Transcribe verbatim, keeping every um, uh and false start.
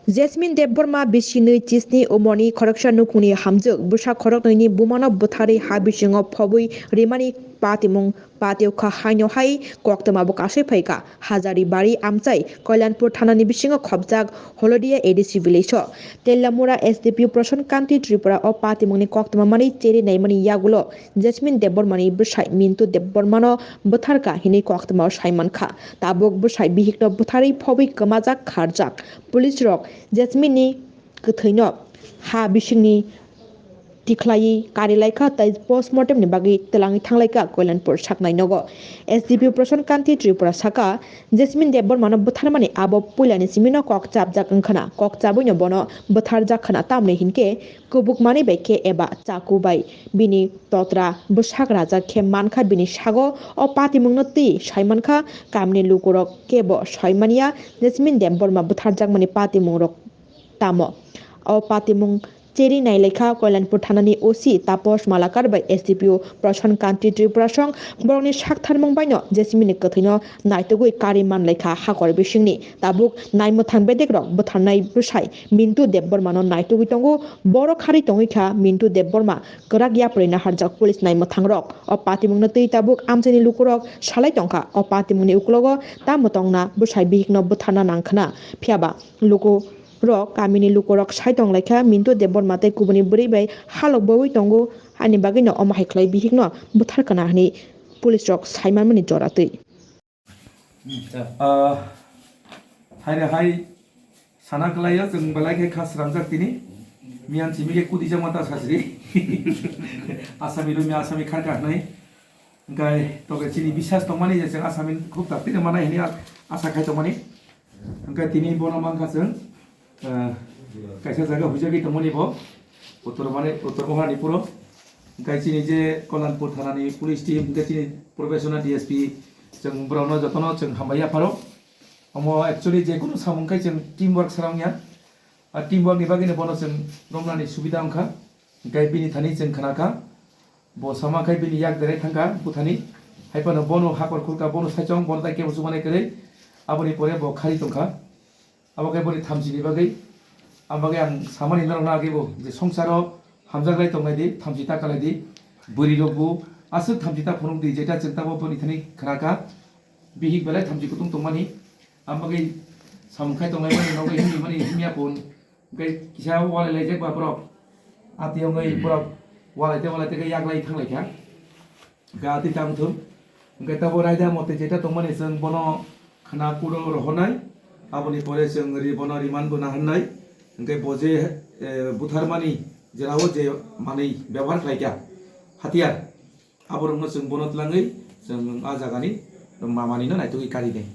Jasmine Debbarma, bisinwi chisni umorni khoroksa nukhungni hamjwk, bwsa khoroknwini bumano bwtharwi ha bisingo phobwi rimani patimung patio kha haino hai koktwma bo kasui phaikha. Hajari bari amchai Koilanpur thanani bisingo khopjak Holodia A D C village o. Tellamura S D P O Prashan Kanti Tripura o patimungni koktwma mani cheri naimani yagulo Jasmine Debbarmani bwsai Mintu Debbarmano bwtharkha hinwi koktwmao saimankha. Tabuk bwsai bihikno bwtharwi phobwi kwmajak kharjak. Police rok Jasmine ni kwthwino ha bisingni tikhlaiwi karilaikha tei postmortem ni bagwi twlangwi thanglaikha Koilanpur saknai nogo. S D P O Prashan Kanti Tripura saka, Jasmine Debbarmano bwtharmani abo puilani simino kok chapjak wngkhana, kok chabwino bono bwtharjak khana, tamni hinkhe kubuk manwi bai khe eba chaku bai bini totra bwsak rajak khe mankha, bini sago o patimungno twi saimankha kamini lukurok, kebo saimanya Jasmine Debbarma bwtharjakmani patimungrok tamo. O patimung cheri nailaikha Koilanpur thanani O C Taposh Malakar bai S D P O Prashan Kanti Tripura song borokni saktharmung baino Jasmine ni kwthwino naitugwi kari manlaikha hakor bisingni. Tabuk naimwthang bedekrok bwtharnai bwsai Mintu Debbarmano naitugwi tongo. Borok kharwi tongwi kha Mintu Debbarma kwrak yapri naharjak police naimwthangrok. O patimungno twi tabuk amchaini lukurok salai tongkha. O patimungni uklogo tamo tongna bwsai bihikno bwtharna nangkhwna. Phiyaba lukurok, kamini lukurok sai tonglaikha Mintu Debbarma tei kubuni bwrwi bai halok baui tongo, ani bagwino omo hai khlai bihikno bwtharkana hwnwi police rok saimanmani jora twi. Ah, haire hai sana kwlaio, chwng belai khe kha sramjak tini. Miyan simi khe kudijak ma ta sasri. Asami rumi asami kharkha hnai. Hwnkhe toke chini bisas tongmani je chwng asami khub tak tini manai hini asa khai tongmani. Hwnkhe tini bono mankha chwng. Ah, kaisa jaga huijagwi tongmani bo, Uttor Mani-, Uttor Maharani puro. Hwnkhe chini je Koilanpur thanani police team, hwnkhe chini professional D S P, chwng borokno jotono chwng hambai yapharo. Omo actually je kunu samung khai chwng team work sara wngya. A team work ni bagwino bono chwng romnani subida wngkha. Hwnkhe bini thani chwng khna kha, bo sama khai bini yak derai thang kha buthani. Hai phano bono hakor khul kha, bono saichung, bono tai kebo chubanai kwrwi. Aboni pore bo khari tong kha. Abo khe boni thamchini bagwi. Ang bagwi ang samani norokno agebo je songsaro hamjaklai tongnai di, thamchi ta kalai di. Bwrwi rokbo aswk thamchi ta phunuk di, jeta chwng tamo boni thani khna kha. Bihik belai thamchi kutung tongmani. Ang bagwi samung khai tonglaimani, nogwi himwi mani himya phun. Hwnkhe kisa walai laijak ba borok. Ati wngwi borok walai tei walai tei khe yaklai thanglai kha. Hwnkhe ati tang thung. Hwnkhe tabo raida mote jeta tongmani chwng bono khna kuro rohornai. Aboni pore chwng ri bono remand bo naharnai. Hwnkhe bo je, eh, butharmani jera o je manwi bebohar khlai kha, hatiyar, aborokno chwng bono twlangwi chwng a jagani mamani no naitugwi kari nai.